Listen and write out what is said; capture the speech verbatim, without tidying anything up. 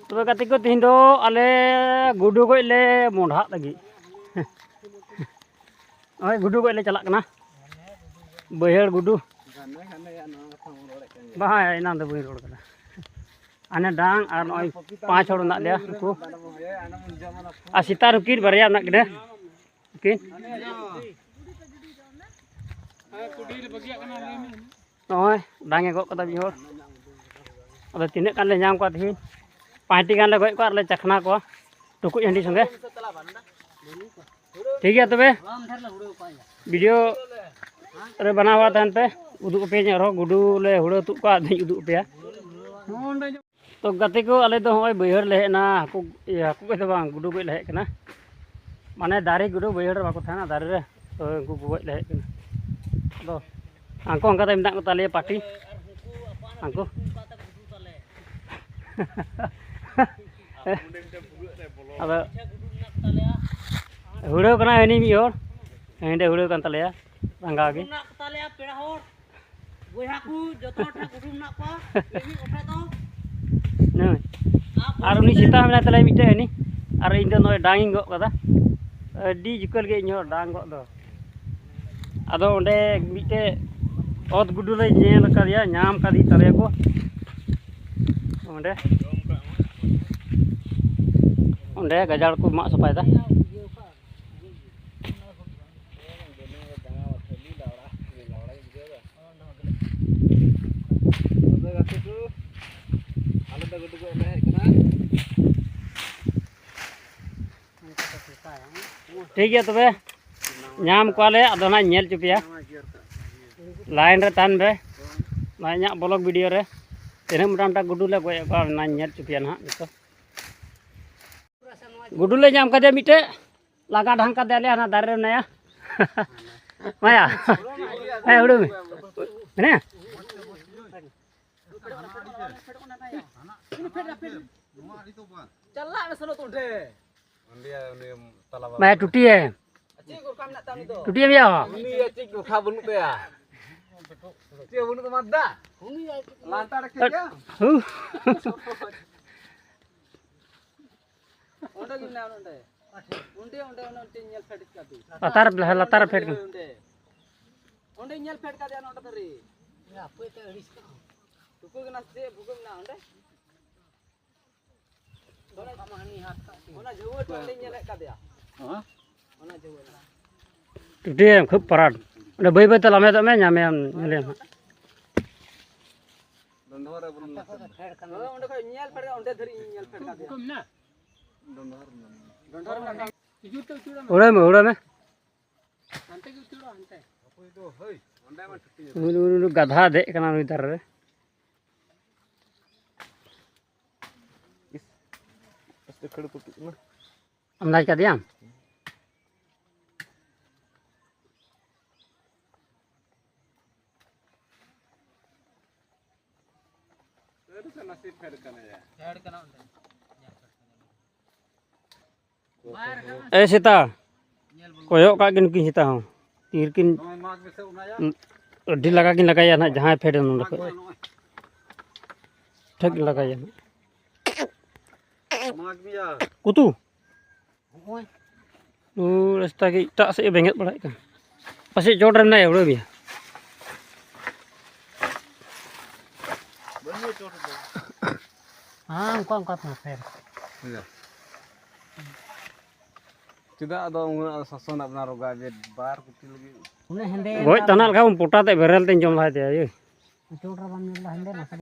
ᱛᱚᱵᱮ ᱜᱟᱛᱮ ᱠᱚ, ᱛᱮᱦᱮᱧ ᱫᱚ ᱟᱞᱮ ᱜᱩᱰᱩ ᱜᱚᱡ ᱞᱮ ᱢᱚᱸᱰᱷᱟᱜ ᱞᱟᱹᱜᱤᱫ᱾ ᱱᱚᱜᱼᱚᱭ ᱜᱩᱰᱩ ᱜᱚᱡ ᱞᱮ ᱪᱟᱞᱟᱜ ᱠᱟᱱᱟ, ᱵᱟᱹᱭᱦᱟᱹᱲ ᱜᱩᱰᱩ᱾ ᱵᱟᱝ, ᱮᱱᱟᱝ ᱫᱚ ᱵᱟᱹᱧ ᱨᱚᱲ ᱠᱟᱫᱟ᱾ ᱦᱟᱱᱮ ᱰᱟᱝ ᱟᱨ ᱱᱚᱜᱼᱚᱭ ᱯᱟᱸᱪ ᱦᱚᱲ ᱢᱮᱱᱟᱜ ᱞᱮᱭᱟ ᱩᱱᱠᱩ᱾ ᱟᱨ ᱥᱮᱛᱟ ᱱᱩᱠᱤᱱ ᱵᱟᱨᱭᱟ ᱢᱮᱱᱟᱜ ᱠᱤᱱᱟᱹ ᱩᱱᱠᱤᱱ᱾ ᱱᱚᱜᱼᱚᱭ ᱰᱟᱝ ᱮ ᱜᱚᱜ ᱠᱟᱫᱟ ᱢᱤᱫ ᱦᱚᱲ᱾ ᱟᱫᱚ ᱛᱤᱱᱟᱹᱜ ᱜᱟᱱ ᱞᱮ ᱧᱟᱢ ᱠᱚᱣᱟ ᱛᱮᱦᱮᱧ? ᱯᱟᱸᱪᱴᱤ ᱜᱟᱱ ᱞᱮ ᱜᱚᱡ ᱠᱚᱣᱟ ᱟᱨ ᱞᱮ ᱪᱟᱠᱷᱱᱟ ᱠᱚᱣᱟ ᱴᱩᱠᱩᱡ ᱦᱟᱺᱰᱤ ᱥᱚᱸᱜᱮ᱾ ᱴᱷᱤᱠ ᱜᱮᱭᱟ ᱛᱚᱵᱮ, ᱵᱷᱤᱰᱤᱭᱳ ᱨᱮ ᱵᱮᱱᱟᱣ ᱛᱟᱦᱮᱱ ᱯᱮ, ᱩᱫᱩᱜ ᱟᱯᱮᱭᱟᱹᱧ ᱟᱨᱦᱚᱸ ᱜᱩᱰᱩ ᱞᱮ ᱦᱩᱲᱟᱹ ᱛᱩᱫ ᱠᱚᱣᱟ, ᱟᱫᱚᱧ ᱩᱫᱩᱜ ᱟᱯᱮᱭᱟ᱾ ᱛᱚ ᱜᱟᱛᱮ ᱠᱚ, ᱟᱞᱮ ᱫᱚ ᱱᱚᱜᱼᱚᱭ ᱵᱟᱹᱭᱦᱟᱹᱲ ᱞᱮ ᱦᱮᱡ ᱮᱱᱟ, ᱦᱟᱹᱠᱩ, ᱤᱭᱟᱹ, ᱦᱟᱹᱠᱩ ᱜᱚᱡ ᱫᱚ ᱵᱟᱝ, ᱜᱩᱰᱩ ᱜᱚᱡ ᱞᱮ ᱦᱮᱡ ᱠᱟᱱᱟ᱾ ᱢᱟᱱᱮ ᱫᱟᱨᱮ ᱜᱩᱰᱩ ᱵᱟᱹᱭᱦᱟᱹᱲ ᱨᱮ ᱵᱟᱠᱚ ᱛᱟᱦᱮᱱᱟ, ᱫᱟᱨᱮ ᱨᱮ, ᱛᱚ ᱩᱱᱠᱩ ᱠᱚ ᱜᱚᱡ ᱞᱮ ᱦᱮᱡ ᱠᱟᱱᱟ᱾ ᱟᱫᱚ ᱦᱟᱱᱠᱩ ᱚᱱᱠᱟ ᱛᱮ ᱢᱮᱱᱟᱜ ᱠᱚ ᱛᱟᱞᱮᱭᱟ ᱯᱟᱴᱤ, ᱦᱟᱱᱠᱩ᱾ ᱟᱫᱚ ᱦᱩᱲᱟᱹᱣ ᱠᱟᱱᱟ ᱦᱟᱹᱱᱤ ᱢᱤᱫ ᱦᱚᱲ, ᱦᱟᱹᱱᱤ ᱦᱩᱲᱟᱹᱣ ᱠᱟᱱ ᱛᱟᱞᱮᱭᱟ, ᱨᱟᱸᱜᱟᱣ ᱜᱮ᱾ ᱢᱮᱱᱟᱜ ᱠᱚ ᱛᱟᱞᱮᱭᱟ ᱯᱮᱲᱟ ᱦᱚᱲ, ᱵᱚᱭᱦᱟ ᱠᱚ, ᱡᱚᱛᱚ ᱦᱚᱲ ᱴᱷᱮᱱ ᱜᱩᱰᱩ ᱢᱮᱱᱟᱜ ᱠᱚᱣᱟ᱾ ᱢᱤᱫ ᱜᱚᱴᱟ ᱫᱚ ᱱᱩᱭ᱾ ᱟᱨ ᱟᱨ ᱩᱱᱤ ᱥᱮᱛᱟ ᱢᱮᱱᱟᱭ ᱛᱟᱞᱮᱭᱟ ᱢᱤᱫᱴᱮᱡ ᱦᱟᱹᱱᱤ, ᱟᱨ ᱤᱧ ᱫᱚ ᱱᱚᱜᱼᱚᱭ ᱰᱟᱝ ᱤᱧ ᱜᱚᱜ ᱠᱟᱫᱟ᱾ ᱟᱹᱰᱤ ᱡᱩᱠᱟᱹᱞ ᱜᱮ ᱤᱧ ᱦᱚᱸ ᱰᱟᱝ ᱜᱚᱜ ᱫᱚ᱾ ᱟᱫᱚ ᱚᱸᱰᱮ ᱢᱤᱫᱴᱮᱡ ᱚᱛ ᱜᱩᱰᱩ ᱞᱮ ᱧᱮᱞ ᱟᱠᱟᱫᱮᱭᱟ, ᱧᱟᱢ ᱠᱟᱫᱮ ᱛᱟᱞᱮᱭᱟ ᱠᱚ ᱚᱸᱰᱮ᱾ ᱚᱸᱰᱮ ᱜᱟᱡᱟᱲ ᱠᱚ ᱢᱟᱜ ᱥᱟᱯᱷᱟᱭᱮᱫᱟ᱾ ᱛᱚᱵᱮ ᱜᱟᱛᱮ ᱠᱚ, ᱟᱞᱮ ᱫᱚ ᱜᱟᱹᱰᱤ ᱠᱚ ᱮᱱᱮᱡ ᱠᱟᱱᱟ᱾ ᱴᱷᱤᱠ ᱜᱮᱭᱟ ᱛᱚᱵᱮ, ᱧᱟᱢ ᱠᱚᱣᱟᱞᱮ, ᱟᱫᱚ ᱱᱟᱦᱟᱜ ᱤᱧ ᱧᱮᱞ ᱦᱚᱪᱚ ᱯᱮᱭᱟ᱾ ᱞᱟᱭᱤᱱ ᱨᱮ ᱛᱟᱦᱮᱱ ᱯᱮ᱾ ᱱᱚᱣᱟ ᱤᱧᱟᱹᱜ ᱵᱞᱚᱜ ᱵᱷᱤᱰᱤᱭᱳ ᱨᱮ ᱛᱤᱱᱟᱹᱜ ᱢᱚᱴᱟ ᱢᱚᱴᱟ ᱜᱩᱰᱩ ᱞᱮ ᱜᱚᱡ ᱮᱫ ᱠᱚᱣᱟ, ᱚᱱᱟᱧ ᱧᱮᱞ ᱦᱚᱪᱚ ᱯᱮᱭᱟ ᱱᱟᱦᱟᱜ ᱱᱤᱛᱚᱜ᱾ ᱜᱩᱰᱩ ᱞᱮ ᱧᱟᱢ ᱠᱟᱫᱮᱭᱟ ᱢᱤᱫᱴᱮᱡ, ᱞᱟᱜᱟ ᱰᱷᱟᱝ ᱠᱟᱫᱮᱭᱟᱞᱮ, ᱦᱟᱱᱟ ᱫᱟᱨᱮ ᱨᱮ ᱢᱮᱱᱟᱭᱟ᱾ ᱢᱟᱭᱟ, ᱦᱮᱸ, ᱦᱩᱲᱩ ᱢᱮ᱾ ᱢᱮᱱᱟᱭᱟ? ᱪᱟᱞᱟᱜ ᱢᱮ ᱥᱮᱱᱚᱜ ᱛᱚ ᱰᱷᱮ᱾ ᱢᱟᱭᱟ ᱴᱩᱴᱤ ᱦᱮ᱾ ᱪᱮᱫ ᱜᱚᱨᱠᱟ ᱢᱮᱱᱟᱜ ᱛᱟᱢ ᱱᱤᱛᱚᱜ? ᱴᱩᱴᱤ ᱦᱮ ᱢᱮᱭᱟ ᱦᱚ᱾ ᱩᱱᱤᱭᱟᱜ ᱪᱮᱫ ᱜᱚᱨᱠᱟ ᱵᱟᱹᱱᱩᱜ ᱛᱟᱭᱟ? ᱪᱮᱫ ᱵᱟᱹᱱᱩᱜ ᱛᱟᱢᱟ ᱫᱟ? ᱩᱱᱤᱭᱟᱜ ᱪᱮᱫ ᱞᱟᱱᱴᱟ ᱨᱮ ᱠᱷᱮᱞ ᱜᱮᱭᱟ? ᱦᱩ᱾ ᱚᱸᱰᱮ ᱜᱮ ᱢᱮᱱᱟᱜᱼᱟ, ᱚᱸᱰᱮ᱾ ᱚᱸᱰᱮ, ᱚᱸᱰᱮ, ᱚᱱᱮ ᱚᱱᱛᱮᱧ ᱧᱮᱞ ᱯᱷᱮᱰ ᱠᱟᱫᱮ᱾ ᱞᱟᱛᱟᱨ ᱨᱮ, ᱞᱟᱛᱟᱨ ᱨᱮ ᱯᱷᱮᱰ ᱠᱟᱱᱟ᱾ ᱚᱸᱰᱮ᱾ ᱚᱸᱰᱮᱧ ᱧᱮᱞ ᱯᱷᱮᱰ ᱠᱟᱫᱮᱭᱟ, ᱚᱱᱟ ᱚᱸᱰᱮ ᱫᱷᱟᱹᱨᱤᱡ᱾ ᱛᱩᱠᱟᱹ ᱠᱟᱱᱟ ᱥᱮ ᱪᱮᱫ ᱵᱷᱩᱜᱟᱹᱜ ᱢᱮᱱᱟᱜᱼᱟ ᱚᱸᱰᱮ? ᱚᱱᱟ ᱡᱷᱟᱹᱣᱟᱹ ᱴᱷᱮᱱ ᱚᱸᱰᱮᱧ ᱧᱮᱞᱮᱫ ᱠᱟᱫᱮᱭᱟ᱾ ᱦᱮᱸ? ᱚᱱᱟ ᱡᱷᱟᱹᱣᱟᱹ ᱢᱮᱱᱟᱜᱼᱟ᱾ ᱴᱩᱴᱤᱭᱟᱢ ᱠᱷᱩᱵ ᱯᱟᱨᱟᱰ᱾ ᱚᱸᱰᱮ ᱵᱟᱹᱭ ᱵᱟᱹᱭ ᱛᱮ ᱞᱟᱢᱮᱫᱚᱜ ᱢᱮ, ᱧᱟᱢᱮᱭᱟᱢ, ᱧᱮᱞᱮᱭᱟᱢ ᱦᱟᱸᱜ᱾ ᱰᱚᱸᱰᱷᱚᱨ ᱨᱮ ᱵᱚᱞᱚᱱ ᱠᱟᱱᱟ᱾ ᱦᱳᱭ, ᱚᱸᱰᱮ ᱠᱷᱚᱡ ᱧᱮᱞ ᱯᱷᱮᱰ, ᱚᱸᱰᱮ ᱫᱷᱟᱹᱨᱤᱡ ᱤᱧ ᱧᱮᱞ ᱯᱷᱮᱰ ᱠᱟᱫᱮᱭᱟ᱾ ᱰᱚᱸᱰᱷᱚᱨ ᱨᱮ ᱢᱮᱱᱟᱜ ᱠᱟᱫᱟ᱾ ᱩᱲᱟᱹᱣ ᱢᱮ, ᱩᱲᱟᱹᱣ ᱢᱮ᱾ ᱩᱱᱤ, ᱩᱱᱤ, ᱩᱱᱤ ᱜᱟᱫᱷᱟ ᱫᱮᱡ ᱠᱟᱱᱟ ᱱᱩᱭ ᱫᱟᱨᱮ ᱨᱮ᱾ ᱤᱥ, ᱟᱥᱛᱮ ᱠᱷᱟᱹᱲ ᱠᱚ ᱛᱩᱫ ᱮᱱᱟ᱾ ᱟᱢᱫᱟᱡᱽ ᱠᱟᱫᱮᱭᱟᱢ? ᱯᱷᱮᱰ ᱠᱟᱱᱟ ᱚᱸᱰᱮ᱾ ᱮ ᱥᱮᱛᱟ, ᱠᱚᱭᱚᱜ ᱠᱟᱜ ᱠᱤᱱ ᱱᱩᱠᱤᱱ ᱥᱮᱛᱟ ᱦᱚᱸ᱾ ᱛᱤᱨᱮᱠᱤᱱ ᱱᱚᱜᱼᱚᱭ ᱢᱟᱜᱽ ᱢᱮᱥᱮ ᱚᱱᱟ ᱭᱟ᱾ ᱟᱹᱰᱤ ᱞᱟᱜᱟ ᱠᱤᱱ ᱞᱟᱜᱟᱭᱟ ᱱᱟᱦᱟᱜ ᱡᱟᱦᱟᱸᱭ ᱯᱷᱮᱰ ᱱᱚᱰᱮ ᱠᱷᱚᱡ᱾ ᱱᱚᱜᱼᱚᱭ, ᱱᱚᱜᱼᱚᱭ᱾ ᱴᱷᱤᱠ ᱞᱟᱜᱟᱭᱟ ᱱᱟᱦᱟᱜ᱾ ᱢᱟᱜᱽ ᱢᱮᱭᱟ᱾ ᱠᱩᱛᱩ᱾ ᱱᱚᱜᱼᱚᱭ᱾ ᱳ, ᱨᱟᱥᱛᱟ ᱜᱮ ᱮᱴᱟᱜ ᱥᱮᱫ ᱮ ᱵᱮᱸᱜᱮᱫ ᱵᱟᱲᱟᱭᱮᱫ ᱠᱟᱱ᱾ ᱯᱟᱥᱮᱡ ᱪᱚᱴ ᱨᱮ ᱢᱮᱱᱟᱭᱟ, ᱩᱲᱟᱹᱣ ᱢᱮᱭᱟ᱾ ᱵᱟᱹᱱᱩᱜᱼᱟ ᱪᱚᱴ ᱨᱮᱫᱚ᱾ ᱦᱮᱸ, ᱚᱱᱠᱟ, ᱚᱱᱠᱟ ᱛᱮᱦᱚᱸ ᱯᱷᱮᱨ᱾ ᱤᱭᱟᱹ᱾ ᱪᱮᱫᱟᱜ ᱟᱫᱚ ᱩᱱᱟᱹᱜ ᱥᱟᱥᱚᱱ ᱟᱵᱚᱱᱟ ᱨᱚᱜᱟ ᱡᱮ ᱵᱟᱨ ᱠᱩᱴᱤ ᱞᱟᱹᱜᱤᱫ? ᱩᱱᱟᱹᱜ ᱦᱮᱸᱫᱮ ᱜᱚᱡ ᱛᱟᱱᱟᱜ ᱞᱮᱠᱟ ᱵᱚᱱ ᱯᱚᱴᱟ ᱛᱮ ᱵᱮᱨᱮᱞ ᱛᱮᱧ ᱡᱚᱢ ᱞᱟᱦᱟᱭ ᱛᱮ, ᱤᱭᱟᱹ᱾ ᱪᱚᱴ ᱨᱮ ᱵᱟᱢ ᱧᱮᱞ ᱮᱫᱟ, ᱦᱮᱸᱫᱮ ᱱᱟᱥᱮ᱾